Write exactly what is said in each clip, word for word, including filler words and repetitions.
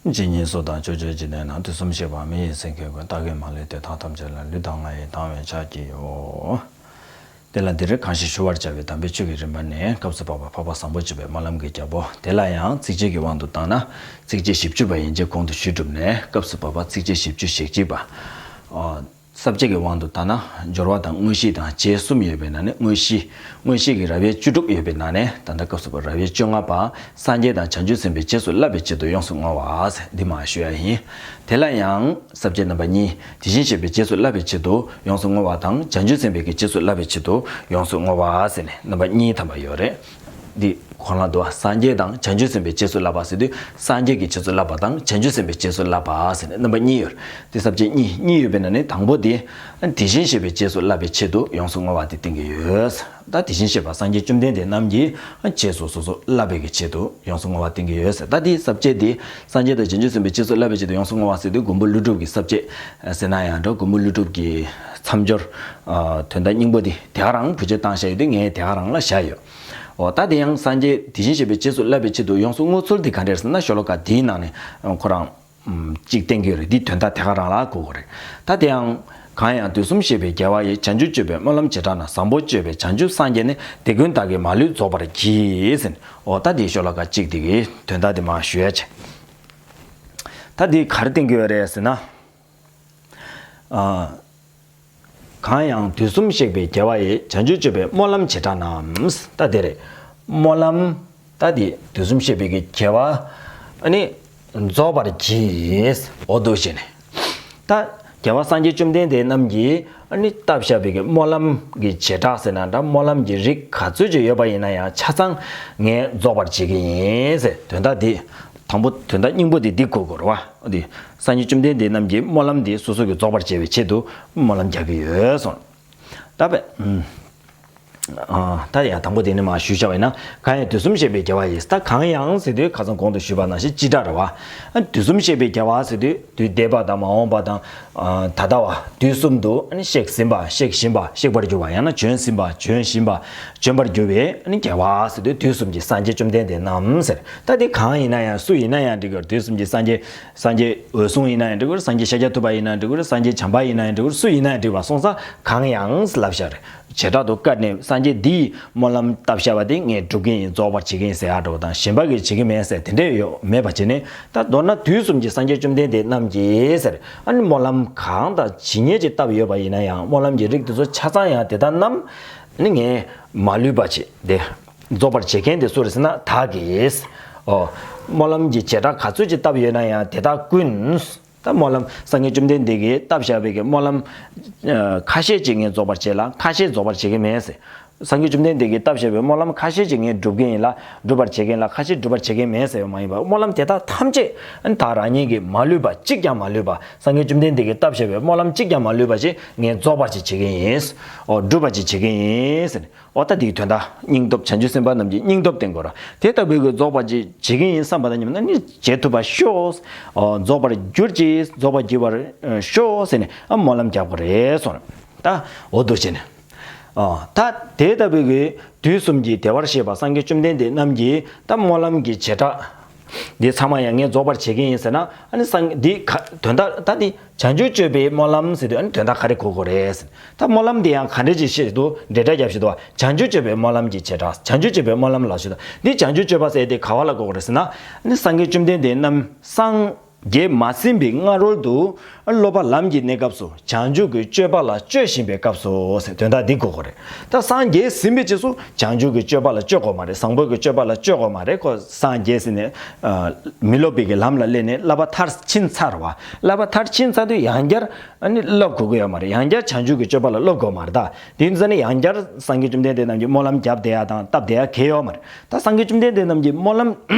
ཇི་སྙེད་སུ་དང་ཕྱོགས་བཅུའི་འཇིག་རྟེན་ན། དུས་གསུམ་གཤེགས་པ་མི་ཡི་སེང་གེ་ཀུན། བདག་གིས་མ་ལུས་དེ་དག་ཐམས་ཅད་ལ། ལུས་དང་ངག་ཡིད་དང་བས་ཕྱག་བགྱིའོ། དེ་ལ་འདིར་གང་ཞིག་ཞུ་བར་བྱ་བའི་དམ་པའི་ཆོས་ཀྱི་རིམ་པ་ནི། སྐབས་སུ་བབ་པ་འཕགས་པ་བཟང་པོ་སྤྱོད་པའི་སྨོན་ལམ་གྱི་རྒྱལ་པོ། དེ་ལ་ཡང་ཚིགས་བཅད་ཀྱི་དབང་དུ་བཏང་ན། ཚིགས་བཅད་བཞི་བཅུ་པ་ཡན་ཆད་གོང་དུ་ཞུས་གྲུབ་ནས། སྐབས་སུ་བབ་པ་ཚིགས་བཅད་བཞི་བཅུ་ཞེ་གཅིག་པ། ཨོ། ས་བཅད་ཀྱི་དབང་དུ་བཏང་ན། སྦྱོར་བ་དང་དངོས་གཞི་དང་རྗེས་གསུམ་ཡོད་པའི་ནང་ནས། དངོས་གཞི། དངོས་གཞི་གི་ར་བའི་བཅུ་དྲུག་ཡོད་པའི་ནང་ནས། ད་ལྟ་སྐབས་སུ་བབ་པ་ར་བའི་བཅོ་ལྔ་པ། སངས་རྒྱས་དང་བྱང་ཆུབ་སེམས་དཔའི་རྗེས་སུ་བསླབ་པའི་ཆེད་དུ་ཡོངས་སུ་བསྔོ་བ་ཟེར་འདི་མར་ཞུ་ཡ་ཡིན། དེ་ལ་ཡང་ས་བཅད་རྣམ་པ་གཉིས། དེ་བཞིན་གཤེགས་པའི་རྗེས་སུ་བསླབ་པའི་ཆེད་དུ་ཡོངས་སུ་བསྔོ་བ་དང་། བྱང་ཆུབ་སེམས་དཔའི་གི་རྗེས་སུ་བསླབ་པའི་ཆེད་དུ་ཡོངས་སུ་བསྔོ་བ་ཟེར་ནས་རྣམ་པ་གཉིས་ཐམ་པ་ཡོད་རེད། འདི་གོང་ལ་འདུག་བ། སངས་རྒྱས་དང་བྱང་ཆུབ་སེམས་དཔའི་རྗེས་སུ་བསླབ་པ་ཟེར་དུས། སངས་རྒྱས་ཀྱི་རྗེས་སུ་བསླབ་པ་དང་། བྱང་ཆུབ་སེམས་དཔའི་རྗེས་སུ་བསླབ་པ་ཟེར་ནས་རྣམ་པ་གཉིས་ཡོད། འདི་ས་བཅད་གཉིས་གཉིས་ཡོད་པའི་ནང་ནས། དང་པོ་དེ། དེ་བཞིན་གཤེགས་པའི་རྗེས་སུ་བསླབ་པའི་ཆེད་དུ་ཡོངས་སུ་བསྔོ་བ་དེ་བསྟན་གྱི་ཡོད། ད་དེ་བཞིན་གཤེགས་པ་སངས་རྒྱས་བཅོམ་ལྡན་འདས་རྣམས་ཀྱི་རྗེས་སུ་སོ་སོ་བསླབ་པའི་གི་ཆེད་དུ་ཡོངས་སུ་བསྔོ་བ་བསྟན་གྱི་ཡོད་ཟེར། ད་དེའི་ས་བཅད་དེ། སངས་རྒྱས་དང་བྱང་ཆུབ་སེམས་དཔའི་རྗེས་སུ་བསླབ་པའི་ཆེད་དུ་ཡོངས་སུ་བསྔོ་བ་ཟེར་དུས། མགོན་པོ་ཀླུ་སྒྲུབ་ཀྱི་ས་བཅད་ཟེར་ན་ཡང་འདྲ། མགོན་པོ་ཀླུ་སྒྲུབ་ཀྱི་མཚམས་སྦྱོར། ཨ། དོན་དག་སྙིང་པོ་དེ་དེ་ག་རང་བུ་བཅོལ་བཏང་བཞག་ཡོད་དུས། ངས་དེ་ག་རང་ལ་བཞག་ཡོད། འོ། ད་དེ་ཡང་སངས་རྒྱས་དེ་བཞིན་གཤེགས་པའི་རྗེས་སུ་བསླབ་པའི་ཆེད་དུ་ཡོངས་སུ་བསྔོ་ཚུལ་དེ་ག་འདྲ་ཟེར་ན། ཤོ་ལོ་ཀ་དེའི་ནང་ནས་ཁོ་རང་གཅིག་བསྟན་གྱི་ཡོད་རེད། འདི་དོན་དག་དེ་ག་རང་ལ་གོ་དགོས་རེད། ད་དེ་ཡང་། གང་ཡང་དུས་གསུམ་གཤེགས་པའི་རྒྱལ་བ་ཡི། བྱང་ཆུབ་སྤྱོད་པའི་སྨོན་ལམ་བྱེ་བྲག་རྣམས། བཟང་པོ་སྤྱོད་པའི་བྱང་ཆུབ་སངས་རྒྱས་ནི། དེ་ཀུན་བདག་གིས་མ་ལུས་རྫོགས་པར་བགྱི། ཟེར་ནས། འོ། ད་དེའི་ཤོ་ལོ་ཀ་གཅིག་དེ་གི་དོན་དག་དེ་མར་ཞུ་ཡ་བྱས། ད་འདི་ག་རེ་བསྟན་གྱི་ཡོད་རེད་ཟེར་ན། ཨ། གང་ཡང་དུས་གསུམ་གཤེགས་པའི་རྒྱལ་བ་ཡི། བྱང་ཆུབ་སྤྱོད་པའི་སྨོན་ལམ་བྱེ་བྲག་རྣམས། ད་དེ་རེད། སྨོན་ལམ། ད་དེ་དུས་གསུམ་གཤེགས་པའི་གི་རྒྱལ་བ། ཨ་ནི་རྫོགས་པར་བགྱི། འོ་འདུག་བྱས་ནས། ད་རྒྱལ་བ་སངས་རྒྱས་བཅོམ་ལྡན་འདས་རྣམས་ཀྱིས་ཨ་ནི་བཏབ་བཞག་པའི་གི་སྨོན་ལམ་གྱི་བྱེ་བྲག་ཟེར་ན་འདྲ། སྨོན་ལམ་གྱི་རིགས་ག་ཚོད་ཅིག་ཡོད་པ་ཡིན་ན་ཡང་། ཆ་ཚང་ངས་རྫོགས་པར་བྱེད་ཀྱི་ཡིན་ཟེར། དོན་དག་འདི། དང་པོ་དོན་དག་སྙིང་པོ་དེ་འདི་གོ་དགོས་རེད་བ། འདི་སངས་རྒྱས་བཅོམ་ལྡན་འདས་རྣམས་ཀྱིས་སྨོན་ལམ་འདི་སོ་སོ་གིས་རྫོགས་པར་བྱེད་པའི་ཆེད་དུ་སྨོན་ལམ་རྒྱག་གི་ཡོད་གསུངས། ད་པས། ཨ། ད་ཡང་དང་པོ་དེ་ནས་མར་ཞུས་བཞག་པ་ཡིན་ན། གང་ཡང་དུས་གསུམ་གཤེགས་པའི་རྒྱལ་བ་ཡི། ད་གང་ཡང་ཟེར་དུས་ཁ་སང་གོང་དུ་ཞུས་པ་ནང་བཞིན་སྤྱི་སྒྲ་རེད་བ། ཨ། དུས་གསུམ་གཤེགས་པའི་རྒྱལ་བ་ཟེར་དུས། དུས་འདས་པ་དང་མ་འོངས་པ་དང་། ཨ། ད་ལྟ་བ། དུས་གསུམ་དུ་ཨ་ནི་གཤེགས་ཟིན་པ། གཤེགས་བཞིན་པ། གཤེགས་པར་གྱུར་པ། ཡང་ན་བྱོན་ཟིན་པ། བྱོན་བཞིན་པ། བྱོན་པར་གྱུར་པའི་ཨ་ནི་རྒྱལ་བ་ཟེར་དུས། དུས་གསུམ་གྱི་སངས་རྒྱས་བཅོམ་ལྡན་འདས་རྣམས་ཟེར། ད་དེ་གང་ཡིན་ན་ཡང་། སུ་ཡིན་ན་ཡང་འགྲིག་གི་རེད། དུས་གསུམ་གྱི་སངས་རྒྱས། སངས་རྒྱས་འོད་སྲུང་ཡིན་ན་ཡང་འགྲིག་གི་རེད། སངས་རྒྱས་ཤཱཀྱ་ཐུབ་པ་ཡིན་ན་ཡང་འགྲིག་གི་རེད། སངས་རྒྱས་བྱམས་པ་ཡིན་ན་ཡང་འགྲིག་གི་རེད། སུ་ཡིན་ན་ཡང་འགྲིག་པ་སོང་ཙང་། གང་ཡང་ལབ་བཞག་རེད། བྱེ་བྲག་ཏུ་བཀར་ནས། སངས་རྒྱས་འདིས་སྨོན་ལམ་བཏབ་བཞག་པ་དེ་ངས་སྒྲུབ་ཀྱི་ཡིན། རྫོགས་པར་བྱེད་ཀྱི་ཡིན་ཟེར་ཡག་འདྲ་བོ་དང་། གཞན་པ་གིས་བྱེད་ཀྱི་མེད་ཟེར་དེ་འདྲས་ཡོད་མེད་པ་བྱས་ནས། ད་མདོར་ན་དུས་གསུམ་གྱི་སངས་རྒྱས་བཅོམ་ལྡན་འདས་རྣམས་ཀྱིས་ཟེར། ཨ་ནི་སྨོན་ལམ་གང་དང་ཇི་སྙེད་ཅིག་བཏབ་ཡོད་པ་ཡིན་ན་ཡང་། སྨོན་ལམ་གྱི་རིགས་དེ་ཚོ་ཆ་ཚང་ཡང་དེ་དག་རྣམས་ཨ་ནི་ངས་མ་ལུས་པ་བྱེད་དེ། རྫོགས་པར་བྱེད་མཁན་དེ་སུ་རེད་ཟེར་ན། བདག་གིས། ཨོ། སྨོན་ལམ་གྱི་བྱེ་བྲག་ག་ཚོད་ཅིག་བཏབ་ཡོད་ན་ཡང་དེ་དག་ཀུན། ད་སྨོན་ལམ་སངས་རྒྱས་བཅོམ་ལྡན་འདས་ཀྱིས་བཏབ་བཞག་པའི་གི་སྨོན་ལམ། ཨ། ཁ་ཤས་ཅིག་ངས་རྫོགས་པར་བྱེད་ལ། ཁ་ཤས་རྫོགས་པར་བྱེད་ཀྱི་མེད་ཟེར། སངས་རྒྱས་བཅོམ་ལྡན་འདས་ཀྱིས་བཏབ་བཞག་པའི་སྨོན་ལམ་ཁ་ཤས་ཅིག་ངས་སྒྲུབ་ཀྱི་ཡིན་ལ། སྒྲུབ་པར་བྱེད་ཀྱི་ཡིན་ལ། ཁ་ཤས་སྒྲུབ་པར་བྱེད་ཀྱི་མེད་ཟེར་བ་མ་ཡིན་པར། སྨོན་ལམ་དེ་དག་ཐམས་ཅད་ཨ་ནི་བདག་རང་ཉིད་ཀྱིས་མ་ལུས་པ། གཅིག་ཀྱང་མ་ལུས་པ། སངས་རྒྱས་བཅོམ་ལྡན་འདས་ཀྱིས་བཏབ་བཞག་པའི་སྨོན་ལམ་གཅིག་ཀྱང་མ་ལུས་པ་ཞིག་ངས་རྫོགས་པར་ཅིག་བྱེད་ཀྱི་ཡིན། ཨོ། སྒྲུབ་པར་ཅིག་བྱེད་ཀྱི་ཡིན་ཟེར། འོ། ད་འདིའི་དོན་དག་སྙིང་སྟོབས། བྱང་ཆུབ་སེམས་དཔའ་རྣམས་ཀྱི་སྙིང་སྟོབས་བསྟན་དགོས་ར། དེ་ལྟ་བུའི་གི་རྫོགས་པར་ཅིག་བྱེད་ཀྱི་ཡིན་བསམ་པ་དང་། ཉམས་ན་ནི་བྱེད་ཐུབ་པར་ཤོག། ཨོ། རྫོགས་པར་གྱུར་ཅིག། རྫོགས་པར་བགྱི་བར་ཤོག་ཟེར་ནས། ཨ། སྨོན་ལམ་རྒྱག་དགོས་རེད་གསུངས། ད་འོ་འདུག་བྱས་ནས། ཨོ། ད་དེ་ལྟ་བུའི་གི་དུས་གསུམ་གྱི་བདེ་བར་གཤེགས་པ་སངས་རྒྱས་བཅོམ་ལྡན་འདས་རྣམས་ཀྱི་ད་སྨོན་ལམ་གྱི་བྱེ་བྲག་འདི་ཚང་མ་ཡང་ངས་རྫོགས་པར་བྱེད་ཀྱི་ཡིན་ཟེར་ན། ཨ་ནི་སངས། འདི་ག་དོན་དག་ད་འདི། བྱང་ཆུབ་སྤྱོད་པའི་སྨོན་ལམ་ཟེར་དུས། ཨ་ནི་དོན་དག་ག་རེ་གོ་དགོས་རེད་ཟེར། ད་སྨོན་ལམ་འདི་ཡང་ག་འདྲ་ཅིག་བཤད་འདུག། འགྲེལ་སྒྲ་རྒྱབ་བཤད་འདུག་བ། བྱང་ཆུབ་སྤྱོད་པའི་སྨོན་ལམ་གྱི་བྱེ་བྲག། བྱང་ཆུབ་སྤྱོད་པའི་སྨོན་ལམ་ལ་ཞུ་དང་། འདི་བྱང་ཆུབ་སྤྱོད་པ་ཟེར་དེ་ག་བ་ལ་གོ་དགོས་རེད་ཟེར་ན། ཨ་ནི་སངས་རྒྱས་བཅོམ་ལྡན་འདས་རྣམས་སངས་རྒྱས་མ་ཟིན་པའི་སྔ་རོལ་དུ། ཨ། སློབ་པ་ལམ་གྱི་གནས་སྐབས་སུ། བྱང་ཆུབ་ཀྱི་སྤྱོད་པ་ལ་སྤྱོད་བཞིན་པའི་སྐབས་སུ་ཟེར། དོན་དག་འདི་གོ་དགོས་རེད། ད་སངས་རྒྱས་ཟིན་པའི་རྗེས་སུ་བྱང་ཆུབ་ཀྱི་སྤྱོད་པ་ལ་སྤྱོད་དགོས་མ་རེད། བཟང་པོ་གི་སྤྱོད་པ་ལ་སྤྱོད་དགོས་མ་རེད། ཁོ་སངས་རྒྱས་ཟིན་ནས། ཨ། མི་སློབ་པའི་གི་ལམ་ལ་སླེབས་ནས་བསླབ་པ་མཐར་ཕྱིན་ཚར་བ། བསླབ་པ་མཐར་ཕྱིན་ཚར་དུས་ཡང་བསྐྱར་ཨ་ནི་སློབ་དགོས་ཀྱི་ཡོད་མ་རེད། ཡང་བསྐྱར་བྱང་ཆུབ་ཀྱི་སྤྱོད་པ་ལ་སློབ་དགོས་མ་རེད། ད་དེ་ཡིན་ཙང་ནི་ཡང་བསྐྱར་སངས་རྒྱས་བཅོམ་ལྡན་འདས་རྣམས་ཀྱིས་སྨོན་ལམ་བརྒྱབ་བསྡད་ཡ་དང་བཏབ་བསྡད་ཡ་གང་ཡང་ཡོད་མ་རེད། ད་སངས་རྒྱས་བཅོམ་ལྡན་འདས་རྣམས་ཀྱིས་སྨོན་ལམ་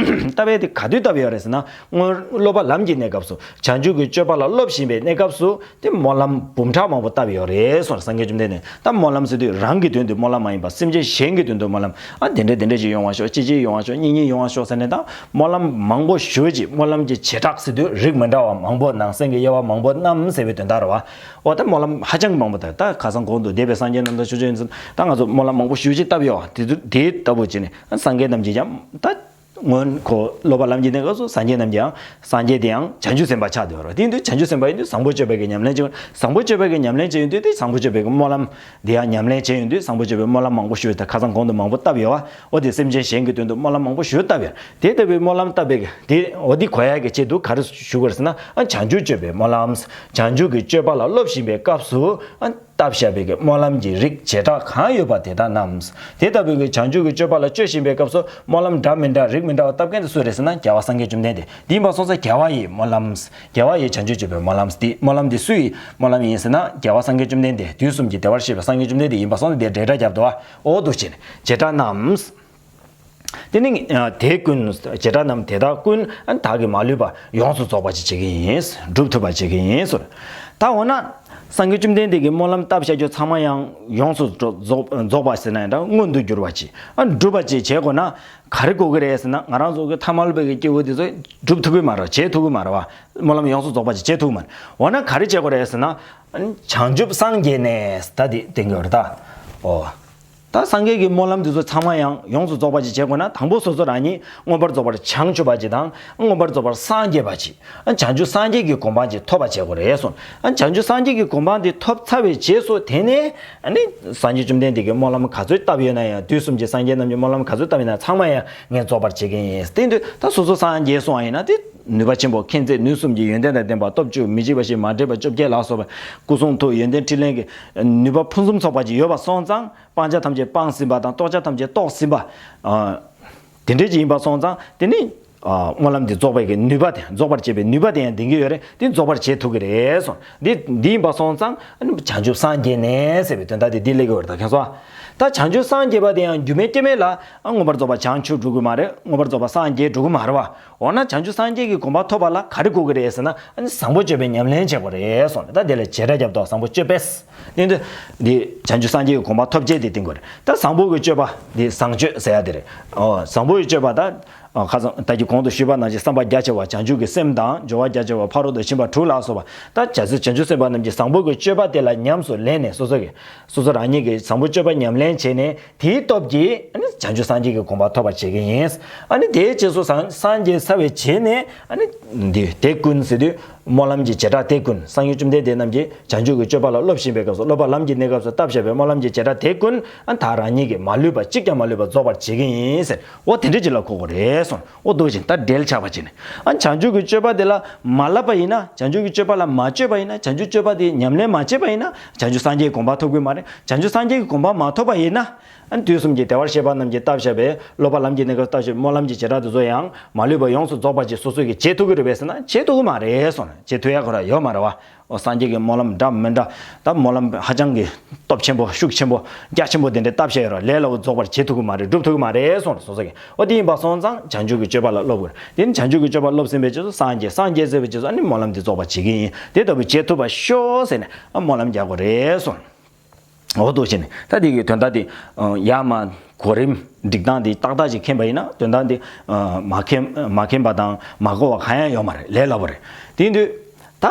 བཏབ་ཡས་དེ་ག་དུས་བཏབ་ཡོད་རེད་ཟེར་ན། སྔོན་སློབ་པ་ལམ་གྱི་གནས་སྐབས་སུ། བྱང་ཆུབ་ཀྱི་སྤྱོད་པ་ལ་སློབ་བཞིན་པའི་གནས་སྐབས་སུ། དེ་སྨོན་ལམ་འབུམ་ཕྲག་མང་པོ་བཏབ་ཡོད་རེད་གསུངས། སངས་རྒྱས་བཅོམ་ལྡན་འདས། ད་སྨོན་ལམ་ཟེར་དུས་རང་གི་དོན་དུ་སྨོན་ལམ་མ་ཡིན་པ། སེམས་ཅན་གཞན་གྱི་དོན་དུ་སྨོན་ལམ། ཨ། དེ་འདྲ་དེ་འདྲ་ཞིག་ཡོང་བ་ཤོག། ཅི་ཅི་ཡོང་བ་ཤོག། གཉིས་གཉིས་ཡོང་བ་ཤོག་ཟེར་ནས། ད་སྨོན་ལམ་མང་པོ་ཞེ་པོ་ཅིག། སྨོན་ལམ་གྱི་བྱེ་བྲག་ཟེར་དུས་རིགས་མི་འདྲ་བ་མང་པོ། ནང་གསེས་ཀྱི་དབྱེ་བ་མང་པོ་རྣམས་ཟེར་བའི་དོན་དག་རེད་བ། འོ། ད་སྨོན་ལམ་ཧ་ཅང་གི་མང་པོ་བཏབ། ད་ཁ་སང་གོང་དུ་འདས་པའི་སངས་རྒྱས་རྣམས་དང་ཕྱོགས་བཅུའི། ད་ང་ཚོ་སྨོན་ལམ་མང་པོ་ཞེ་པོ་ཅིག་བཏབ་ཡོད་བ། དེ་ཚོ་དེ་ལྟ་བུ་བྱས་ནས། ཨ། སངས་རྒྱས་རྣམས་ཀྱིས་ཀྱང་ད། སྔོན་ཁོ་སློབ་པ་ལམ་གྱི་གནས་སྐབས་སུ་སངས་རྒྱས་རྣམས་ཀྱང་སངས་རྒྱས་དེ་ཡང་བྱང་ཆུབ་སེམས་དཔའ་ཆགས་བསྡད་ཡོད་རེད། དེ་ཡིན་དུས་བྱང་ཆུབ་སེམས་དཔའ་ཡིན་དུས་བཟང་པོ་སྤྱོད་པའི་གི་ཉམས་ལེན་བྱེད། བཟང་པོ་སྤྱོད་པའི་གི་ཉམས་ལེན་བྱེད་ཡོང་དུས་དེ་བཟང་པོ་སྤྱོད་པའི་གི་སྨོན་ལམ་དེ་ཡང་ཉམས་ལེན་བྱེད་ཡོང་དུས་བཟང་པོ་སྤྱོད་པའི་སྨོན་ལམ་མང་པོ་ཞུས། ད་ཁ་སང་གོང་དུ་མང་པོ་བཏབ་ཡོད་བ། འོ་དེ་སེམས་ཅན་གཞན་གྱི་དོན་དུ་སྨོན་ལམ་མང་པོ་ཞུས་བཏབ་ཡོད། དེ་ལྟ་བུའི་སྨོན་ལམ་བཏབ་པའི་གི་དེ་འོ་དེ་གོ་ཡ་གི་ཆེད་དུ་ག་རེ་ཞུ་དགོས་རེད་ཟེར་ན། ཨ་བྱང་ཆུབ་སྤྱོད་པའི་སྨོན་ལམ། བྱང་ཆུབ་ཀྱི་སྤྱོད་པ་ལ་སློབ་བཞིན་པའི་སྐབས་སུ་ཨ་བཏབ་བཞག་པའི་གི་སྨོན་ལམ་གྱི་རིགས་བྱེ་བྲག་གང་ཡོད་པ་དེ་དག་རྣམས། དེ་ལྟ་བུའི་གི་བྱང་ཆུབ་ཀྱི་སྤྱོད་པ་ལ་སྤྱོད་བཞིན་པའི་སྐབས་སུ་སྨོན་ལམ་འདྲ་མི་འདྲ་རིགས་མི་འདྲ་བ་བཏབ་མཁན་དེ་སུ་རེད་ཟེར་ན། རྒྱལ་བ་སངས་རྒྱས་བཅོམ་ལྡན་འདས། དེ་ཡིན་པ་སོང་ཙང་རྒྱལ་བ་ཡི་སྨོན་ལམ། རྒྱལ་བ་ཡི་བྱང་ཆུབ་སྤྱོད་པའི་སྨོན་ལམ་སྟེ། སྨོན་ལམ་འདི་སུ་ཡི་སྨོན་ལམ་ཡིན་ཟེར་ན། རྒྱལ་བ་སངས་རྒྱས་བཅོམ་ལྡན་འདས། དུས་གསུམ་གྱི་བདེ་བར་གཤེགས་པ་སངས་རྒྱས་བཅོམ་ལྡན་འདས་ཡིན་པ་སོང་ཙང་དེ་འབྲེལ་སྒྲ་བརྒྱབ་འདུག་བ། འོ་འདུག་བྱས་ནས་བྱེ་བྲག་རྣམས། དེ་ནི་དེ་ཀུན། བྱེ་བྲག་རྣམས་དེ་དག་ཀུན་བདག་གིས་མ་ལུས་པ་ཡོངས་སུ་རྫོགས་པར་བྱེད་ཀྱི་ཡིན། སྒྲུབ་ཐུབ་པར་བྱེད་ཀྱི་ཡིན་ཟེར། ད་འོ་ན་སངས་རྒྱས་བཅོམ་ལྡན་འདས་ཀྱིས་སྨོན་ལམ་བཏབ་བཞག་རྒྱུ་ཚང་མ་ཡང་ཡོངས་སུ་རྫོགས་རྫོགས་པ་ཟེར་ན་ཡང་འདྲ། མངོན་དུ་གྱུར་པ་ཅིག་ཨ་འགྲུབ་པ་ཅིག་བྱེད་དགོས་ན། ག་རེ་དགོས་ཀྱི་རེད་ཟེར་ན། ང་རང་ཚོ་གི་ཐ་མལ་པའི་གི་སྐྱེ་བོ་དེ་ཚོ་སྒྲུབ་ཐུབ་ཀྱི་མ་རེད། བྱེད་ཐུབ་ཀྱི་མ་རེད་བ། སྨོན་ལམ་ཡོངས་སུ་རྫོགས་པ་ཅིག་བྱེད་ཐུབ་ཀྱི་མ་རེད། འོ་ན་ག་རེ་བྱེད་དགོས་རེད་ཟེར་ན། བྱང་ཆུབ་སངས་རྒྱས་ནས་ད་དེ་བསྟན་གྱི་ཡོད་རེད་ད། ཨོ། ད་སངས་རྒྱས་ཀྱི་སྨོན་ལམ་དེ་ཚོ་ཚང་མ་ཡང་ཡོངས་སུ་རྫོགས་པ་ཅིག་བྱེད་དགོས་ན། དང་པོ་སོ་སོ་རང་ཉིད་མངོན་པར་རྫོགས་པར་བྱང་ཆུབ་པ་ཅིག་དང་། མངོན་པར་རྫོགས་པར་སངས་རྒྱས་པ་ཅིག་བྱང་ཆུབ་སངས་རྒྱས་ཀྱི་གོ་འཕང་ཅིག་ཐོབ་པ་བྱེད་དགོས་རེད་གསུངས། བྱང་ཆུབ་སངས་རྒྱས་ཀྱི་གོ་འཕང་དེ་ཐོབ་ཚར་བའི་རྗེས་སུ་དེ་ནས་ཨ་ནི་སངས་རྒྱས་བཅོམ་ལྡན་འདས་ཀྱིས་སྨོན་ལམ་ག་ཚོད་བཏབ་ཡོད་ན་ཡང་། དུས་གསུམ་གྱི་སངས་རྒྱས་རྣམས་ཀྱིས་སྨོན་ལམ་ག་ཚོད་བཏབ་ཡོད་ན་ཚང་མ་ཡང་ངས་རྫོགས་པར་བྱེད་ཀྱི་ཡིན། དེ་དུས་ད་སོ་སོ་སངས་རྒྱས་སོང་བ་ཡིན་ན། དེ་ནུས་པ་ཆེན་པོ་མཁྱེན་བརྩེ་ནུས་གསུམ་གྱི་ཡོན་ཏན་དང་ལྡན་པ། སྟོབས་བཅུ་མི་འཇིགས་པ་བཞི་མ་འདྲེས་པ་བཅོ་བརྒྱད་ལ་སོགས་པ། སྐུ་གསུང་ཐུགས་ཡོན་ཏན་ཕྲིན་ལས་ཀྱི་ནུས་པ་ཕུན་སུམ་ཚོགས་པ་ཅིག་ཡོད་པ་སོང་ཙང་། སྤང་བྱ་ཐམས་ཅད་སྤངས་ཟིན་པ་དང་། རྟོགས་བྱ་ཐམས་ཅད་རྟོགས་ཟིན་པ། ཨ། དེ་འདྲས་ཅིག་ཡིན་པ་སོང་ཙང་། དེ་ནི་ཨ་སྨོན་ལམ་འདི་རྫོགས་པའི་གི་ནུས་པ་དེ། རྫོགས་པར་བྱེད་པའི་ནུས་པ་དེ་ཡང་ལྡན་གྱི་ཡོད་རེད། དེ་རྫོགས་པར་བྱེད་ཐུབ་ཀྱི་རེད་གསུངས། འདི་འདི་ཡིན་པ་སོང་ཙང་། ཨ་ནི་བྱང་ཆུབ་སངས་རྒྱས་ནས་ཟེར་བའི་དོན་དག་དེ་འདི་སླེབས་ཀྱི་ཡོད་རེད་ད། མཁྱེན་སོང་ཨ། ད་བྱང་ཆུབ་སངས་རྒྱས་པ་དེ་ཡང་རྒྱུ་མེད་རྐྱེན་མེད་ལ། ཨ་མངོན་པར་རྫོགས་པ་བྱང་ཆུབ་འགྲུབ་ཀྱི་མ་རེད། མངོན་པར་རྫོགས་པ་སངས་རྒྱས་འགྲུབ་ཀྱི་མ་རེད་བ། འོ་ན་བྱང་ཆུབ་སངས་རྒྱས་ཀྱི་གོ་འཕང་ཐོབ་པ་ལ་ག་རེ་དགོས་ཀྱི་རེད་ཟེར་ན། ཨ་ནི་བཟང་པོ་སྤྱོད་པའི་ཉམས་ལེན་བྱེད་དགོས་རེད་གསུངས། ད་དེ་ལ་བྱེ་བྲག་བརྒྱབ་ཏོ། བཟང་པོ་སྤྱོད་པས། དེ་འདི་འདི་བྱང་ཆུབ་སངས་རྒྱས་ཀྱི་གོ་འཕང་ཐོབ་བྱེད་དེ་བསྟན་དགོས་རེད། ད་བཟང་པོ་གི་སྤྱོད་པ་འདི་བཟང་སྤྱོད་ཟེར་ཡ་དེ་རེད། ཨོ། བཟང་པོ་གི་སྤྱོད་པ་ད། ཨ་ཁ་སང་ད་གི་གོང་དུ་ཞུས་པ་ནང་བཞིན་བསམ་པ་རྒྱ་ཆེ་བ། བྱང་ཆུབ་ཀྱི་སེམས་དང་སྦྱོར་བ་རྒྱ་ཆེ་བ། ཕ་རོལ་ཏུ་ཕྱིན་པ་དྲུག་ལ་སོགས་པ། ད་བྱང་ཆུབ་བྱང་ཆུབ་སེམས་དཔའ་རྣམས་ཀྱིས་བཟང་པོ་གི་སྤྱོད་པ་དེ་ལ་ཉམས་སུ་ལེན་ནས། སོ་སོ་གི་སོ་སོ་རང་ཉིད་ཀྱིས་བཟང་པོ་སྤྱོད་པ་ཉམས་ལེན་བྱས་ནས། དེའི་སྟོབས་ཀྱིས་ཨ་ནི་བྱང་ཆུབ་སངས་རྒྱས་ཀྱི་གོ་འཕང་ཐོབ་པར་བྱེད་ཀྱི་ཡིན། ཨ་ནི་དེའི་རྗེས་སུ་སངས་སངས་རྒྱས་ཚར་བའི་རྗེས་ནས། ཨ་ནི་འདི་དེ་ཀུན་ཟེར་དུས། སྨོན་ལམ་གྱི་བྱེ་བྲག་དེ་ཀུན། སངས་རྒྱས་བཅོམ་ལྡན་འདས་རྣམས་ཀྱིས་བྱང་ཆུབ་ཀྱི་སྤྱོད་པ་ལ་སློབ་བཞིན་པའི་སྐབས་སུ། སློབ་པ་ལམ་གྱི་གནས་སྐབས་སུ་བཏབ་བཞག་པའི་སྨོན་ལམ་གྱི་བྱེ་བྲག་དེ་ཀུན། ཨ་ད་རང་ཉིད་ཀྱིས་མ་ལུས་པ་གཅིག་ཀྱང་མ་ལུས་པ་རྫོགས་པར་བྱེད་ཀྱི་ཡིན་ཟེར། འོ་དེ་འདྲ་ཅིག་ལ་གོ་དགོས་རེད་གསུངས། འོ་འདུག་ཅིང་ད་འབྲེལ་ཆགས་པ་བྱས་ནས། ཨ་བྱང་ཆུབ་ཀྱི་སྤྱོད་པ་དེ་ལ་མ་བསླབ་པ་ཡིན་ན། བྱང་ཆུབ་ཀྱི་སྤྱོད་པ་ལ་མ་སྤྱོད་པ་ཡིན་ན། བྱང་ཆུབ་སྤྱོད་པ་དེ་ཉམས་ལེན་མ་བྱས་པ་ཡིན་ན། བྱང་ཆུབ་སངས་རྒྱས་ཀྱི་གོ་འཕང་ཐོབ་ཀྱི་མ་རེད། བྱང་ཆུབ་སངས་རྒྱས་ཀྱི་གོ་འཕང་མ་ཐོབ་པ་ཡིན་ན། ཨ་ནི་དུས་གསུམ་གྱི་བདེ་བར་གཤེགས་པ་རྣམས་ཀྱིས་བཏབ་བཞག་པའི། སློབ་པ་ལམ་གྱི་གནས་སྐབས་བཏབ་བཞག་པའི་སྨོན་ལམ་གྱི་བྱེ་བྲག་དེ་ཚོ་ཡང་མ་ལུས་པ་ཡོངས་སུ་རྫོགས་པ་ཅིག་སོ་སོས་ཀྱིས་བྱེད་ཐུབ་ཀྱི་རེད་པས་ཟེར་ན། བྱེད་ཐུབ་ཀྱི་མ་རེད་གསུངས། བྱེད་ཐུབ་ཡ་ཁོ་རང་ཡོད་མ་རེད་བ། འོ་སངས་རྒྱས་ཀྱི་སྨོན་ལམ་འདྲ་མི་འདྲ། ད་སྨོན་ལམ་ཧ་ཅང་གི་སྟོབས་ཆེན་པོ། ཤུགས་ཆེན་པོ། རྒྱ་ཆེན་པོ་དེ་འདྲ་བཏབ་བཞག་ཡོད་ར། ལས་སླ་བོ་རྫོགས་པར་བྱེད་ཐུབ་ཀྱི་མ་རེད། འགྲུབ་ཐུབ་ཀྱི་མ་རེད་གསུངས། སོ་སོ་གིས། འོ་དེ་ཡིན་པ་སོང་ཙང་བྱང་ཆུབ་ཀྱི་སྤྱོད་པ་ལ་སློབ་དགོས། དེ་ནི་བྱང་ཆུབ་ཀྱི་སྤྱོད་པ་སློབ་ཟིན་པའི་རྗེས་སུ་སངས་རྒྱས། སངས་རྒྱས་ཟེར་བའི་རྗེས་སུ་ཨ་ནི་སྨོན་ལམ་དེ་རྫོགས་པར་བྱེད་ཀྱི་ཡིན། དེ་ལྟ་བུ་བྱེད་ཐུབ་པར་ཤོག་ཟེར་ནས། ཨ་སྨོན་ལམ་རྒྱག་དགོས་རེད་གསུངས། འོ་འདུག་བྱས་ནས་ད་དེ་གི་དོན་དག་དེ། ཡར་མར་གོ་རིམ་སྒྲིག་སྟངས་དེ་ཏག་ཏག་ཅིག་མཁྱེན་པ་ཡིན་ན། དོན་དག་དེ་མ་མཁྱེན་མ་མཁྱེན་པ་དང་མ་གོ་བ་གང་ཡང་ཡོད་མ་རེད། ལས་སླ་པོ་རེད། དེ་ཡིན་དུས་ད་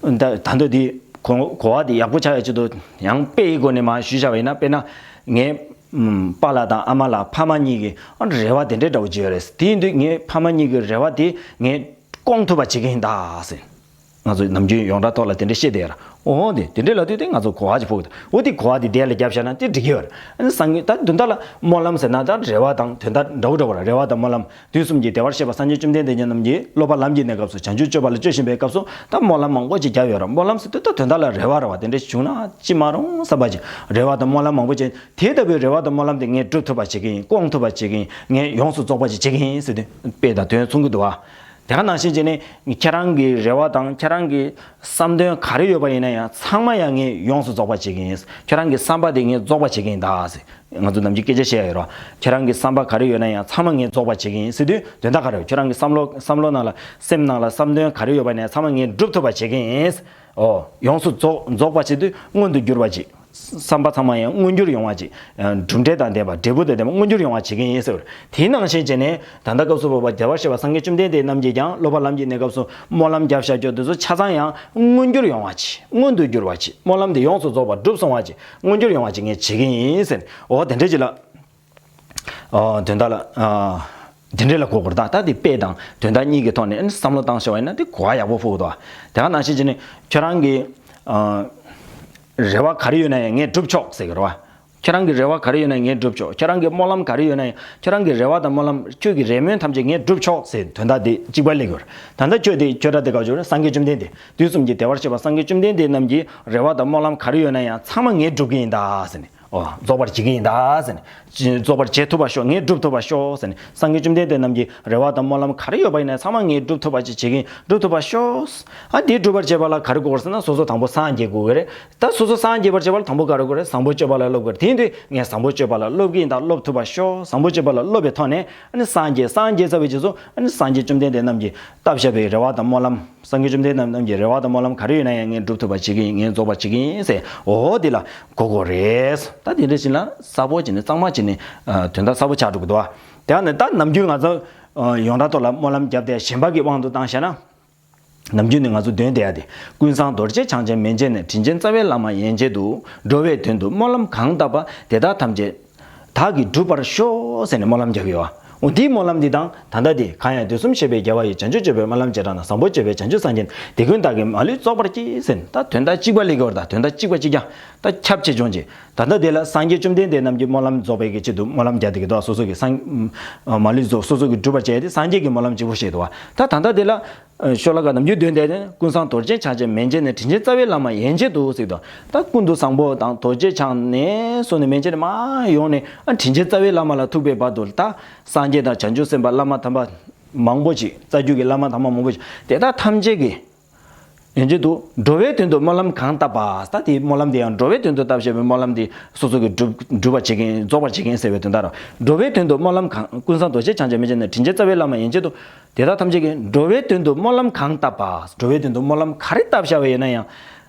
ད་ད་འདོད་དེ་གོ་གོ་བ་དེ་ཡག་པོ་ཆགས་ཡ་ཆེད་དུ་ཡང་དཔེ་ཡི་སྒོ་ནས་མར་ཞུས་བཞག་པ་ཡིན་ན། དཔེར་ན་ངའི་ཨམ་པཱ་ལགས་དང་ཨ་མ་ལགས་ཕ་མ་གཉིས་ཀྱི་ཨ་རེ་བ་དེ་འདྲའི་འདྲ་བོ་ཅིག་ཡོད་རེད། དེ་ཡིན་དུས་ངའི་ཕ་མ་གཉིས་ཀྱི་རེ་བ་དེ་ངས་སྐོང་ཐུབ་པ་བྱེད་ཀྱི་ཡིན་ད་ཟེར། ང་ཚོ་ནམ་རྒྱུན་ཡོངས་གྲགས་ཐོག་ལ་དེ་འདྲ་བཤད་བསྡད་ཡོད་ར། འོ་དེ་དེ་འདྲ་ལབ་དུས་དེ་ང་ཚོ་གོ་བ་ཅིག་ཕོག་གི་འདུག་འོ་དེ་གོ་བ་དེ་དེ་ལ་བརྒྱབ་བཞག་ན་དེ་འགྲིག་གི་ཡོད་ར། ཨ་ནི་སངས་རྒྱས་ད་དོན་དག་ལ་སྨོན་ལམ་ཟེར་ན་ད་རེ་བ་དང་དོན་དག་འདྲ་བོ་འདྲ་བོ་ར། རེ་བ་དང་སྨོན་ལམ། དུས་གསུམ་གྱི་བདེ་བར་གཤེགས་པ་སངས་རྒྱས་བཅོམ་ལྡན་འདས་རྣམས་ཀྱིས་སློབ་པ་ལམ་གྱི་གནས་སྐབས་སུ་བྱང་ཆུབ་སྤྱོད་པ་ལ་སྤྱོད་བཞིན་པའི་སྐབས་སུ་ད་སྨོན་ལམ་མང་པོ་ཅིག་བརྒྱབ་ཡོད་ར། སྨོན་ལམ་ཟེར་དུས་ད་དོན་དག་ལ་རེ་བ་རེ་བ་དེ་འདྲ་ཞིག་བྱུང་ན་ཅི་མ་རུང་བསམ་པ་ཅིག་རེ་བ་དང་སྨོན་ལམ་མང་པོ་ཅིག་དེ་ལྟ་བུའི་རེ་བ་དང་སྨོན་ལམ་དེ་ངས་འགྲུབ་ཐུབ་པ་བྱེད་ཀྱི་ཡིན། སྐོང་ཐུབ་པ་བྱེད་ཀྱི་ཡིན། ངས་ཡོངས་སུ་རྫོགས་པ་ཅིག་བྱེད་ཀྱི་ཡིན་ཟེར་དུས་དཔེ་དང་དོན་མཚུངས་ཀྱི་འདུག་བ། དེ་ག་ནང་བཞིན་བྱས་ནས་ཁྱེད་རང་གི་རེ་བ་དང་ཁྱེད་རང་གི་བསམ་དོན་ག་རེ་ཡོད་པ་ཡིན་ན་ཡང་ཚང་མ་ཡང་ངས་ཡོངས་སུ་རྫོགས་པ་བྱེད་ཀྱི་ཡིན། ཁྱེད་རང་གི་བསམ་པ་དེ་ངས་རྫོགས་པ་བྱེད་ཀྱི་ཡིན་ད་ཟེར། ང་ཚོ་ནམ་རྒྱུན་སྐད་ཆ་བཤད་ཡ་ཡོད་རེད་བ། ཁྱེད་རང་གི་བསམ་པ་ག་རེ་ཡོད་ན་ཡང་ཚང་མ་ངས་རྫོགས་པ་བྱེད་ཀྱི་ཡིན་ཟེར་དུས་དོན་དག་ག་རེ་ཡོད། ཁྱེད་རང་གི་བསམ་བློ་བསམ་བློ་ནང་ལ་སེམས་ནང་ལ་བསམ་དོན་ག་རེ་ཡོད་པ་ཡིན་ན་ཡང་ཚང་མ་ངས་འགྲུབ་ཐུབ་པ་བྱེད་ཀྱི་ཡིན། ཨོ། ཡོངས་སུ་རྫོགས་རྫོགས་པ་བྱེད་དུས་མངོན་དུ་གྱུར་པ་ཅིག་བསམ་པ་ཚང་མ་ཡང་མངོན་འགྱུར་ཡོང་བ་ཅིག་གྲུབ་འབྲས་དང་ལྡན་པ། འབྲས་བུ་དང་ལྡན་པ། མངོན་འགྱུར་ཡོང་བ་བྱེད་ཀྱི་ཡིན་ཟེར་བ་རེད། དེའི་ནང་བཞིན་བྱས་ནས་ད་ལྟ་སྐབས་སུ་བབ་པ་བདེ་བར་གཤེགས་པ་སངས་རྒྱས་བཅོམ་ལྡན་འདས་རྣམས་ཀྱིས་ཀྱང་སློབ་པ་ལམ་གྱི་གནས་སྐབས་སུ་སྨོན་ལམ་བརྒྱབ་བཞག་རྒྱུ་དེ་ཚོ་ཆ་ཚང་ཡང་མངོན་འགྱུར་ཡོང་བ་ཅིག་མངོན་དུ་གྱུར་པ་ཅིག་སྨོན་ལམ་དེ་ཡོངས་སུ་རྫོགས་པ་གྲུབ་སོང་བ་ཅིག་མངོན་འགྱུར་ཡོང་བ་ཅིག་ངས་བྱེད་ཀྱི་ཡིན་ཟེར། འོ་དེ་འདྲ་ཅིག་ལ། ཨོ་དོན་དག་ལ། ཨ་ དེ་འདྲ་ལ་གོ་དགོས་རེད། ད་ད་དེ་དཔེ་དང་དོན་དག་གཉིས་ཀྱི་ཐོག་ནས་ཨ་ནི་བསམ་བློ་བཏང་ཤེས་པ་ཡིན་ན་དེ་གོ་བ་ཡག་པོ་ཕོག་འདུག་དེ་ག་ནང་བཞིན་བྱས་ནས་ཁྱོད་རང་གི་ཨ་རེ་བ་ག་རེ་ཡོད་ན་ཡང་ངས་སྒྲུབ་ཆོག་ཟེར་གི་རེད་བ། ཁྱོད་རང་གི་རེ་བ་ག་རེ་ཡོད་ན་ངས་སྒྲུབ་ཆོག་ཁྱོད་རང་གི་སྨོན་ལམ་ག་རེ་ཡོད་ན་ཡང་ཁྱོད་རང་གི་རེ་བ་དང་སྨོན་ལམ་ཁྱོད་ཀྱི་རེ་སྨོན་ཐམས་ཅད་ངས་སྒྲུབ་ཆོག་ཟེར་དོན་དག་དེ་གཅིག་པ་སླེབས་ཡོད་རེད། ད་ལྟ་ཁྱོད་དེ་ཁྱོད་ར་དེ་ག་བྱོས་རེད། སངས་རྒྱས་བཅོམ་ལྡན་འདས་དུས་གསུམ་གྱི་བདེ་བར་གཤེགས་པ་སངས་རྒྱས་བཅོམ་ལྡན་འདས་རྣམས་ཀྱི་རེ་བ་དང་སྨོན་ལམ་ག་རེ་ཡོད་ན་ཡང་ཚང་མ་ངས་སྒྲུབ་ཀྱི་ཡིན་ད་ཟེར་ནས། ཨོ་རྫོགས་པར་བྱེད་ཀྱི་ཡིན་ད་ཟེར་ནས། རྫོགས་པར་བྱེད་ཐུབ་པར་ཤོག་ངས་སྒྲུབ་ཐུབ་པར་ཤོག་ཟེར་ནས། སངས་རྒྱས་བཅོམ་ལྡན་འདས་རྣམས་ཀྱི་རེ་བ་དང་སྨོན་ལམ་ག་རེ་ཡོད་པ་ཡིན་ན་ཚང་མ་ངས་སྒྲུབ་ཐུབ་པ་ཅིག་བྱེད་ཀྱི་ཡིན། སྒྲུབ་ཐུབ་པར་ཤོག་ཨ་དེ་སྒྲུབ་པར་བྱེད་པ་ལ་ག་རེ་དགོས་རེད་ཟེར་ན་སོ་སོ་དང་པོ་སངས་རྒྱས་དགོས་ཀྱི་རེད། ད་སོ་སོ་སངས་རྒྱས་པར་བྱེད་པ་ལ་དང་པོ་ག་རེ་དགོས་རེད། བཟང་པོ་སྤྱོད་པ་ལ་སློབ་དགོས་རེད། དེ་ཡིན་དུས་ངས་བཟང་པོ་སྤྱོད་པ་ལ་སློབ་ཀྱི་ཡིན་ད་སློབ་ཐུབ་པར་ཤོག་བཟང་པོ་སྤྱོད་པ་ལ་སློབ་པའི་ཐོག་ནས་ཨ་ནི་སངས་རྒྱས་སངས་རྒྱས་ཚར་བའི་རྗེས་སུ་ཨ་ནི་སངས་རྒྱས་བཅོམ་ལྡན་འདས་རྣམས་ཀྱིས་བཏབ་བཞག་པའི་རེ་བ་དང་སྨོན་ལམ། སངས་རྒྱས་བཅོམ་ལྡན་འདས་རྣམས་ཀྱི་རེ་བ་དང་སྨོན་ལམ་ག་རེ་ཡོད་ན་ཡང་ངས་སྒྲུབ་ཐུབ་པ་བྱེད་ཀྱི་ཡིན། ངས་རྫོགས་པ་བྱེད་ཀྱི་ཡིན་ཟེར། འོ་དེ་ལ་གོ་དགོས་རེད། ད་དེ་འདྲ་ཞིག་ལ་གསལ་པོ་བྱས་ནས་གཙང་མ་བྱས་ནས་ཨ་དོན་དག་གསལ་པོ་ཆགས་འགྲོ་གི་འདུག་བ། དེ་ཡང་ནི་ད་ནམ་རྒྱུན་ང་ཚོ་ཨ་ཡོངས་གྲགས་ཐོག་ལ་སྨོན་ལམ་བརྒྱབ་དེ་གཞན་པ་གི་དབང་དུ་བཏང་བཞག་ན། ནམ་རྒྱུན་ནི་ང་ཚོ་འདོན་བསྡད་ཡ་དེ། ཀུན་བཟང་རྡོ་རྗེ་འཆང་ཆེན་མན་ཆད་ནས། དྲིན་ཅན་རྩ་བའི་བླ་མ་ཡན་ཆད་དུ། འགྲོ་བའི་དོན་དུ་སྨོན་ལམ་གང་བཏབ་པ། དེ་དག་ཐམས་ཅད་བདག་གིས་འགྲུབ་པར་ཤོག་ཟེར་ནས་སྨོན་ལམ་རྒྱག་གི་ཡོད། འོ་འདིའི་སྨོན་ལམ་འདི་དང་ད་ལྟ་དེ། གང་ཡང་དུས་གསུམ་གཤེགས་པའི་རྒྱལ་བ་ཡི། བྱང་ཆུབ་སྤྱོད་པའི་སྨོན་ལམ་བྱེ་བྲག་སྣང་། བཟང་པོ་སྤྱོད་པས་བྱང་ཆུབ་སངས་རྒྱས་ནས། དེ་ཀུན་བདག་གིས་མ་ལུས་རྫོགས་པར་བགྱི་ཟེར་ནས། ད་དོན་དག་གཅིག་པ་སླེབས་ཀྱི་ཡོད་རེད། ད་དོན་དག་གཅིག་པ་གཅིག་རྐྱང་། ད་ཁྱབ་ཆེ་ཆུང་ཅིག་ད་ལྟ་དེ་ལ་སངས་རྒྱས་བཅོམ་ལྡན་འདས་རྣམས་ཀྱི་སྨོན་ལམ་རྫོགས་པའི་གི་ཆེད་དུ་སྨོན་ལམ་རྒྱག་བསྡད་ཀྱི་འདུག་སོ་སོ་གི་སངས་མ་ལུས་རྫོགས་སོ་སོ་གི་སྒྲུབ་པར་བྱས་ཏེ་སངས་རྒྱས་ཀྱི་སྨོན་ལམ་གཅིག་པོ་བཤད་འདུག་བ། ད་ད་ལྟ་དེ་ལ་ཨ་ཤོ་ལོ་ཀ་ནམ་རྒྱུན་འདོན་བསྡད་དེ། ཀུན་བཟང་རྡོ་རྗེ་འཆང་ཆེན་མན་ཆད་ནས། དྲིན་ཅན་རྩ་བའི་བླ་མ་ཡན་ཆད་དུ་ཟེར་དུས། ད་ཀུན་ཏུ་བཟང་པོ་དང་རྡོ་རྗེ་འཆང་ནས་བཟུང་ནས་མན་ཆད་ནས་མར་ཡོང་ནས་ཨ་དྲིན་ཅན་རྩ་བའི་བླ་མ་ལ་ཐུག་པའི་བར་དུ། ད་སངས་རྒྱས་དང་བྱང་ཆུབ་སེམས་དཔའ་བླ་མ་དམ་པ་མང་པོ་ཅིག་རྩ་བརྒྱུད་ཀྱི་བླ་མ་དམ་པ་མང་པོ་ཅིག་དེ་དག་ཐམས་ཅད་ཀྱིས། ཡན་ཆད་དུ། འགྲོ་བའི་དོན་དུ་སྨོན་ལམ་གང་བཏབ་པ། ད་དེའི་སྨོན་ལམ་དེ་ཡང་འགྲོ་བའི་དོན་དུ་བཏབ་བཞག་པའི་སྨོན་ལམ་དེ་སོ་སོ་གིས་སྒྲུབ་སྒྲུབ་པར་བྱེད་ཀྱི་ཡིན། རྫོགས་པར་བྱེད་ཀྱི་ཡིན་ཟེར་བའི་དོན་དག་རེད། འགྲོ་བའི་དོན་དུ་སྨོན་ལམ་གང་། ཀུན་བཟང་རྡོ་རྗེ་འཆང་ཆེན་མན་ཆད་ནས། དྲིན་ཅན་རྩ་བའི་བླ་མ་ཡན་ཆད་དུ། དེ་དག་ཐམས་ཅད་ཀྱིས། འགྲོ་བའི་དོན་དུ་སྨོན་ལམ་གང་བཏབ་པ། འགྲོ་བའི་དོན་དུ་སྨོན་ལམ་ག་རེ་བཏབ་བཞག་པ་ཡིན་ན་ཡང་།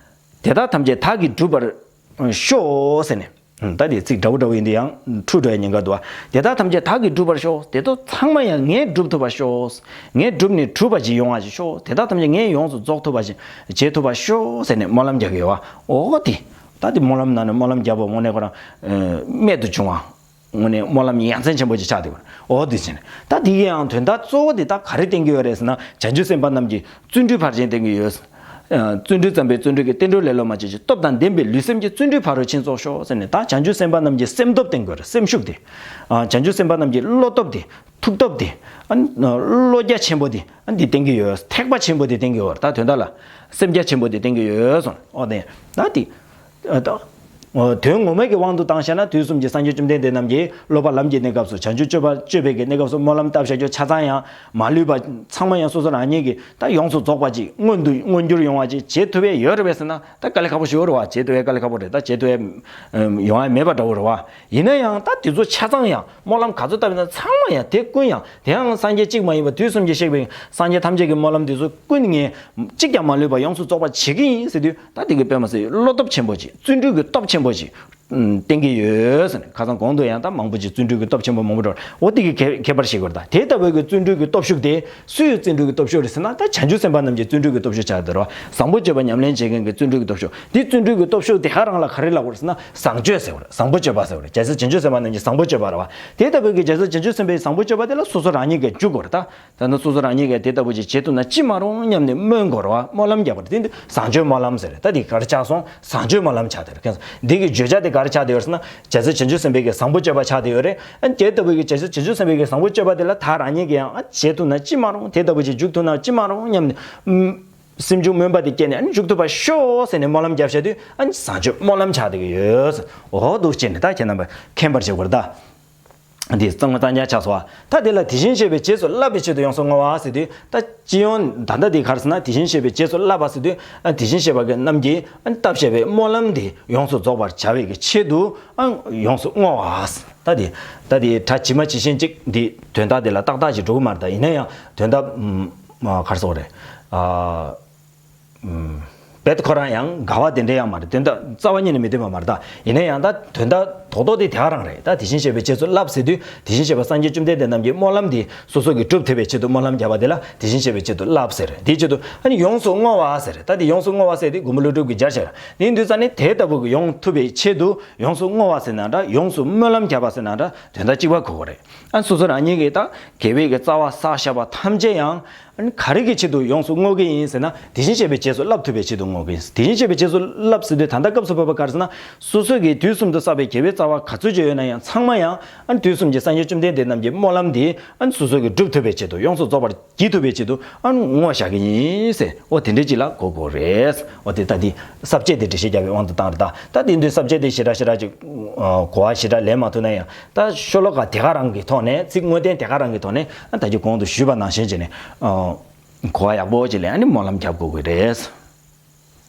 དེ་དག་ཐམས་ཅད་བདག་གིས་འགྲུབ་པར་ཤོག་ཟེར་ནས། ད་དེ་ཚིག་འདྲ་བོ་འདྲ་བོ་ཡིན་དུས་ཡང་འཁྲུལ་འགྲོ་ཡ་ཉེན་ཁ་འདུག་བ། དེ་དག་ཐམས་ཅད་བདག་གིས་འགྲུབ་པར་ཤོག་དེ་ཚོ་ཚང་མ་ཡང་ངས་འགྲུབ་ཐུབ་པར་ཤོག་ངས་བསྒྲུབས་ནས་གྲུབ་པ་ཞིག་ཡོང་བ་ཞིག་ཤོག་དེ་དག་ཐམས་ཅད་ངས་ཡོངས་སུ་རྫོགས་ཐུབ་པ་ཞིག་བྱེད་ཐུབ་པར་ཤོག་ཟེར་ནས་སྨོན་ལམ་རྒྱག་གི་ཡོད་བ། འོ་དེ། ད་དེ་སྨོན་ལམ་ནང་ནས་སྨོན་ལམ་རྒྱག་པ་དངོས་གནས་ཁོ་རང་རྨད་དུ་བྱུང་བ། དངོས་གནས་སྨོན་ལམ་ཡ་མཚན་ཆེན་པོ་ཅིག་ཆགས་བསྡད་པ་རེད། འོ་དེ་བྱས་ནས་ད་དེ་ཡི་ཡང་དོན་དག་གཙོ་བོ་དེ་ད་ག་རེ་བསྟན་གྱི་ཡོད་རེད་ཟེར་ན། བྱང་ཆུབ་སེམས་དཔའ་རྣམས་ཀྱི་བརྩོན་འགྲུས་ཕར་ཕྱིན་བསྟན་གྱི་ཡོད། བརྩོན་འགྲུས་བརྩམས་པས་བརྩོན་འགྲུས་ཀྱི། བསྟན་འགྲོ་ལེ་ལོ་མ་བྱེད་ཅིག་སྟོབས་དང་ལྡན་པའི་ལུས་སེམས་ཀྱི། བརྩོན་འགྲུས་ཕ་རོལ་ཕྱིན་རྫོགས་ཤོག་ཟེར་ནས། ད་བྱང་ཆུབ་སེམས་དཔའ་རྣམས་ཀྱི་སེམས་སྟོབས་བསྟན་དགོས་རེད། སེམས་ཤུགས་དེ། བྱང་ཆུབ་སེམས་དཔའ་རྣམས་ཀྱི་བློ་སྟོབས་དེ། ཐུགས་སྟོབས་དེ། བློ་རྒྱ་ཆེན་པོ་དེ། འདི་བསྟན་གྱི་ཡོད། ཐེག་པ་ཆེན་པོ་དེ་བསྟན་གྱི་ཡོད་རེད། ད་དོན་དག་ལ། སེམས་རྒྱ་ཆེན་པོ་དེ་བསྟན་གྱི་ཡོད་གསུངས། འོ་དེ། ད་དེ། ཨ་ད། འོ་དོན་ངོ་མའི་གི་དབང་དུ་བཏང་བཞག་ན། དུས་གསུམ་གྱི་སངས་རྒྱས་བཅོམ་ལྡན་འདས་རྣམས་ཀྱིས་སློབ་པ་ལམ་གྱི་གནས་སྐབས་སུ། བྱང་ཆུབ་སྤྱོད་པ་སྤྱོད་པའི་གི་གནས་སྐབས་སུ་སྨོན་ལམ་བཏབ་བཞག་རྒྱུ་ཆ་ཚང་ཡང་མ་ལུས་པ་ཚང་མ་ཡང་སོ་སོ་རང་ཉིད་ཀྱིས་ད་ཡོངས་སུ་རྫོགས་པ་ཅིག་མངོན་དུ་མངོན་འགྱུར་ཡོང་བ་ཅིག་བྱེད་ཐུབ་ཡས་ཡོད་རེད་པས་ཟེར་ན། ད་དཀའ་ལས་ཁག་པོ་ཞིག་ཡོད་རེད་བ། བྱེད་ཐུབ་ཡས་དཀའ་ལས་ཁག་པོ་རེད། ད་བྱེད་ཐུབ་ཡས་ཡོང་ཡས་མེད་པ་འདྲ་བོ་རེད་བ། ཡིན་ན་ཡང་ད་དེ་ཚོ་ཆ་ཚང་ཡང་། སྨོན་ལམ་ག་ཚོད་བཏབ་ཡིན་ན་ཚང་མ་ཡང་དེ་ཀུན་ཡང་། དེའང་སངས་རྒྱས་གཅིག་མ་ཡིན་པ་དུས་གསུམ་གྱི་གཤེགས་པའི་སངས་རྒྱས་ཐམས་ཅད་ཀྱི་སྨོན་ལམ་དེ་ཚོ་ཀུན་ངས་གཅིག་ཀྱང་མ་ལུས་པ་ཡོངས་སུ་རྫོགས་པར་བྱེད་ཀྱི་ཡིན་ཟེར་དུས། ད་དེ་གི་དཔེ་མ་ཟད་བློ་སྟོབས་ཆེན་པོ་ཅིག་བརྩོན་འགྲུས་ཀྱི་སྟོབས་ཆེན་པོ་ཅིག་ཨུམ། བསྟན་གྱི་ཡོད་ཟེར་ནས། ཁ་སང་གོང་དུ་ཡང་ད་མང་པོ་ཅིག་བརྩོན་འགྲུས་ཀྱི་སྟོབས་ཆེན་པོ་མང་པོ་འགྲོ། འོ་དེ་གི་ཁྱད་ཁྱད་པར་ཤེས་དགོས་རེད། ད་དེ་ལྟ་བུའི་གི་བརྩོན་འགྲུས་ཀྱི་སྟོབས་ཤུགས་དེ་སུའི་བརྩོན་འགྲུས་ཀྱི་སྟོབས་ཤུགས་རེད་ཟེར་ན། ད་བྱང་ཆུབ་སེམས་དཔའ་རྣམས་ཀྱི་བརྩོན་འགྲུས་ཀྱི་སྟོབས་ཤུགས་ཆགས་བསྡད་རེད་བ། བཟང་པོ་སྤྱོད་པ་ཉམས་ལེན་བྱེད་མཁན་གྱི་བརྩོན་འགྲུས་ཀྱི་སྟོབས་ཤུགས། དེ་བརྩོན་འགྲུས་ཀྱི་སྟོབས་ཤུགས་དེ་ག་རང་ལ་ག་རེ་ལབ་དགོས་རེད་ཟེར་ན། བཟང་སྤྱོད་ཟེར་བ་རེད། བཟང་པོ་སྤྱོད་པ་ཟེར་བ་རེད། རྒྱལ་སྲས་བྱང་ཆུབ་སེམས་དཔའ་རྣམས་ཀྱི་བཟང་པོ་སྤྱོད་པ་རེད་བ། དེ་ལྟ་བུའི་གི་རྒྱལ་སྲས་བྱང་ཆུབ་སེམས་དཔའི་བཟང་པོ་སྤྱོད་པ་དེ་ལ་སོ་སོ་རང་ཉིད་ཀྱིས་འཇུག་དགོས་རེད་ད། ད་ནི་སོ་སོ་རང་ཉིད་ཀྱིས་དེ་ལྟ་བུ་ཅིག་བྱེད་ཐུབ་ན་ཅི་མ་རུང་སྙམ་ནས་སྨོན་དགོས་རེད་བ། སྨོན་ལམ་རྒྱག་པ་རེད། དེ་འདི་བཟང་སྤྱོད་སྨོན་ལམ་ཟེར་རེད། ད་འདི་ག་རེ་ཆགས་སོང་། བཟང་སྤྱོད་སྨོན་ལམ་ཆགས་བསྡད་རེད། འདི་གི་བརྗོད་བྱ་དེ་ག་རེ་ཆགས་བསྡད་ཡོད་ཟེར་ན། རྒྱལ་སྲས་བྱང་ཆུབ་སེམས་དཔའི་གི་བཟང་པོ་སྤྱོད་པ་ཆགས་བསྡད་ཡོད་རེད། ཨ་དེ་ལྟ་བུའི་གི་རྒྱལ་སྲས་བྱང་ཆུབ་སེམས་དཔའི་གི་བཟང་པོ་སྤྱོད་པ་དེ་ལ་ད་རང་ཉིད་ཀྱིས་ཡང་ཨ་བྱེད་ཐུབ་ན་ཅི་མ་རུང་། དེ་ལྟ་བུ་ཅིག་འཇུག་ཐུབ་ན་ཅི་མ་རུང་སྙམ་ནས། ཨུམ། སེམས་བྱུང་སྨོན་པ་དེ་སྐྱེས་ནས་ཨ་ནི་འཇུག་ཐུབ་པར་ཤོག་ཟེར་ནས་སྨོན་ལམ་བརྒྱབ་བཞག་དུས། ཨ་ནི་བཟང་སྤྱོད་སྨོན་ལམ་ཆགས་བསྡད་ཀྱི་ཡོད་ཟེར། འོ་འདུག་བྱས་ནས་ད་ཁྱེད་རྣམ་པས་མཁྱེན་པར་བྱེད་དགོས་རེད་ད། འདི་གཙང་མ་གཙང་རྐྱང་ཆགས་སོང་བ། ད་དེ་ལ་དེ་བཞིན་གཤེགས་པའི་རྗེས་སུ་བསླབ་པའི་ཆེད་དུ་ཡོངས་སུ་བསྔོ་བ་ཟེར་དུས། ད་སྤྱི་ཡོངས་ད་ལྟ་འདི་ག་རེ་ཟེར་ན། དེ་བཞིན་གཤེགས་པའི་རྗེས་སུ་བསླབ་པ་ཟེར་དུས། ཨ་དེ་བཞིན་གཤེགས་པ་གི་རྣམས་ཀྱིས་ཨ་བཏབ་བཞག་པའི་སྨོན་ལམ་འདི་ཡོངས་སུ་རྫོགས་པར་བྱ་བའི་གི་ཆེད་དུ་ཨ་ཡོངས་སུ་བསྔོ་བ། ད་དེ་ད་དེ་གྲ་ཇི་མ་ཇི་བཞིན་ཅིག་འདི་དོན་དག་དེ་ལ་ཏག་ཏག་ཅིག་འགྲོ་གི་མ་རེད། ད་ཡིན་ན་ཡང་དོན་དག་ཨུམ་ག་རེ་ཟེར་དགོས་རེད། ཨ་ཨུམ། རྦད་ཁོ་རང་ཡང་དགའ་བ་དེ་འདྲ་ཡང་མ་རེད། དོན་དག་རྩ་བ་ཉིད་ནས་མི་འདོད་པ་མ་རེད། ད་ཡིན་ན་ཡང་ད་དོན་དག་རྡོག་རྡོག་དེ་དེ་ག་རང་རེད། ད་དེ་བཞིན་གཤེགས་པའི་རྗེས་སུ་བསླབ་ཟེར་དུས་དེ་བཞིན་གཤེགས་པ་སངས་རྒྱས་བཅོམ་ལྡན་འདས་རྣམས་ཀྱི་སྨོན་ལམ་དེ་སོ་སོ་གིས་སྒྲུབ་ཐུབ་པའི་ཆེད་དུ་སྨོན་ལམ་བརྒྱབ་པ་དེ་ལ་དེ་བཞིན་གཤེགས་པའི་ཆེད་དུ་བསླབ་ཟེར། དེའི་ཆེད་དུ་ཨ་ནི་ཡོངས་སུ་བསྔོ་བ་ཟེར། ད་དེ་ཡོངས་སུ་བསྔོ་བ་ཟེར་དེ་མགོན་པོ་ཀླུ་སྒྲུབ་ཀྱིས་སྦྱར་བྱས་ར། དེ་ཡིན་དུས་ཙ་ནི་དེ་ལྟ་བུ་གི་ཡོང་ཐུབ་པའི་ཆེད་དུ་ཡོངས་སུ་བསྔོ་བ་ཟེར་ན་འདྲ། ཡོངས་སུ་སྨོན་ལམ་བརྒྱབ་པ་ཟེར་ན་འདྲ། དོན་དག་གཅིག་པ་གོ་དགོས་རེད། ཨ་སོ་སོ་རང་ཉིད་ཀྱིས་ད་དགེ་བའི་གི་རྩ་བ་བསགས་བཞག་པ་ཐམས་ཅད་ཡང་ཨ་ནི་ག་རེ་གི་ཆེད་དུ་ཡོངས་སུ་བསྔོ་གི་ཡིན་ཟེར་ན། དེ་བཞིན་གཤེགས་པའི་རྗེས་སུ་བསླབ་ཐུབ་པའི་ཆེད་དུ་བསྔོ་གི་ཡིན། དེ་བཞིན་གཤེགས་པའི་རྗེས་སུ་བསླབ་ཟེར་དུས་ད་ལྟ་སྐབས་སུ་བབ་པ་ག་རེ་ཟེར་ན། སོ་སོ་གིས་དུས་གསུམ་དུ་བསགས་པའི་དགེ་བའི་རྩ་བ་ག་ཚོད་ཅིག་ཡོད་ན་ཡང་ཚང་མ་ཡང་ཨ་ནི་དུས་གསུམ་གྱི་སངས་རྒྱས་བཅོམ་ལྡན་འདས་རྣམས་ཀྱི་སྨོན་ལམ་འདི་ཨ་ནི་སོ་སོ་གིས་སྒྲུབ་ཐུབ་པའི་ཆེད་དུ་ཡོངས་སུ་རྫོགས་པར་བགྱིད་ཐུབ་པའི་ཆེད་དུ་ཨ་ནི་བསྔོ་བ་བྱ་གི་ཡིན་ཟེར། འོ་དེ་འདྲ་ཅིག་ལ་གོ་དགོས་རེད། འོ་དེ་ད་འདི་ས་བཅད་དེ་འགྲེལ་བཤད་རྒྱག་པའི་དབང་དུ་བཏང་རེད། ད་ད་དེ་འདི་ས་བཅད་དེ་ཞེ་དྲག་ཞེ་དྲག་ཅིག་གོ་བ་ཞེ་དྲག་ལེན་མ་ཐུབ་ན་ཡང་། ད་ཤོ་ལོ་ཀ་དེ་ག་རང་གི་ཐོག་ནས་ཚིག་དངོས་བསྟན་དེ་ག་རང་གི་ཐོག་ནས་ཨ་ད་ཅི་གོང་དུ་ཞུས་པ་ནང་བཞིན་བྱས་ནས་གོ་བ་ཡག་པོ་ཅིག་ལེན། ཨ་ནི་སྨོན་ལམ་རྒྱབ་དགོས་ཀྱི་རེད།